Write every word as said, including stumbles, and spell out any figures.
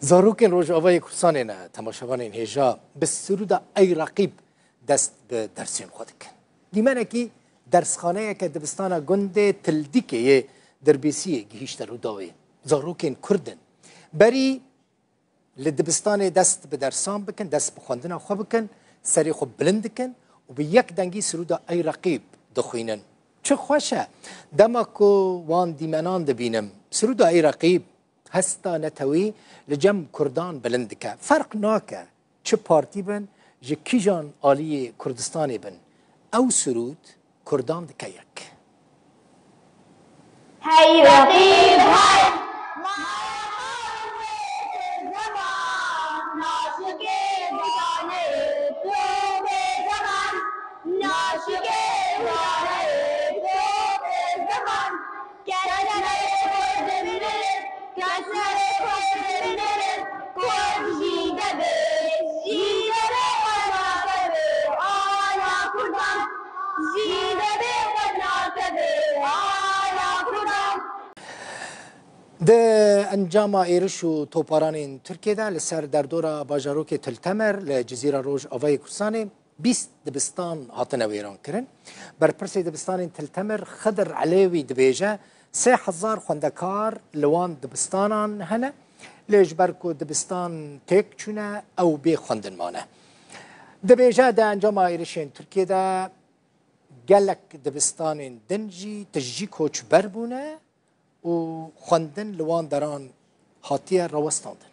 Zarokên Rojavayê Kurdistanê ne temaşevanên hêja bi sirûda Ey Reqîb dest bi dersên xwe dikin. Dîmenekî dersxaneyeke dibistana gundê Tildîkê yê Dirbêsiyê gihîşte Rûdawê. Zarokên Kurd in. Berî li dibistanê dest bi dersan bikin, dest bi xwendina xwe bikin, serê xwe bilind dikin û bi yek dengî sirûda Ey Reqîb dixwînin. Çi xweş e, dema ku wan dîmenan dibînim, sirûda Ey Reqîb hesta netewî li cem Kurdan bilind dike. Ferq nake çi partî bin, ji kîjan aliyê Kurdistanê bin. Ew sirûd Kurdan dike yek. Hey Reqîb hey! Di encama êriş û toparanên Tirkiyê de li ser derdora bajarokê Til Temer li Cizîra Rojavayê Kurdistanê bîst dibistan hatine wêran kirin. Berpirsê dibistanên Til Temer Xidir Elewî dibêje, sê hezar xwendekar li wan dibistanan hene, lê ji ber ku dibistan têk çûne, ew bê xwendin mane. Dibêje, di encama êrişên Tirkiyê de gelek dibistanên din jî tijî koçber bûne û xwendin li wan deran hatiye rawestandin.